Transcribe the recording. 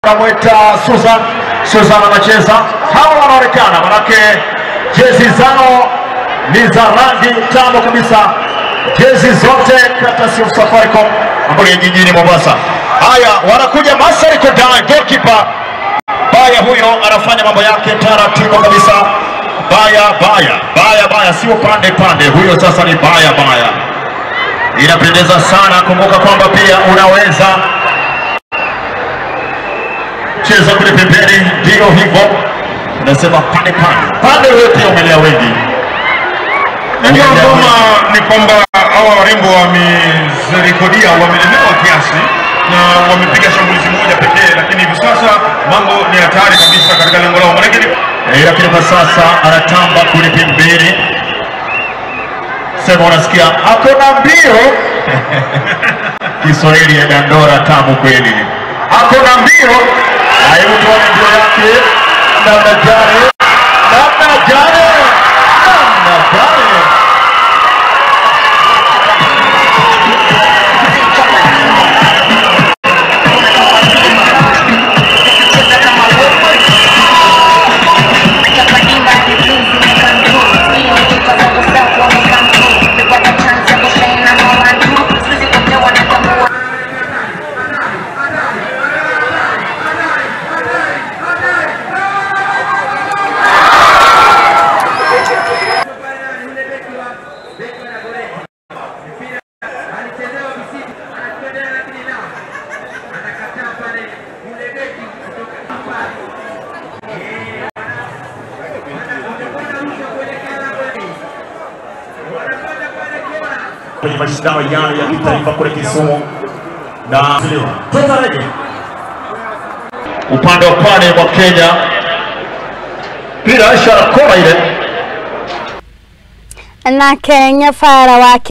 Wanamwita Susan, Susan anacheza. Hawa wanaonekana manake jezi zao ni za rangi tano kabisa, jezi zote courtesy of Safaricom ambayo ni jijini Mombasa. Haya, wanakuja Masari Kodai, goalkeeper Baya, huyo anafanya mambo yake taratibu kabisa. Baya baya baya baya, sio pande pande, huyo sasa ni baya baya. Inapendeza sana. Kumbuka kwamba pia unaweza cheza kule pembeni, ndio hivyo unasema pande pande pande, wewe pia umelea wengi. Najua ngoma ni kwamba hawa warembo wamezirekodia, wamelemewa kiasi na wamepiga shambulizi moja pekee, lakini hivi sasa mambo ni hatari kabisa katika lengo lao. Maana lakini kwa sasa anatamba kule pembeni, sema unasikia hakuna mbio. Kiswahili ya dandora tamu kweli, hakuna mbio. Hebu tuone mbio yake namna gani, namna gani, namna gani. Kwenye mashindano yale ya kitaifa kule Kisumu na upande wa pwani wa Kenya, bila ishara kona ile na Kenya fara wake.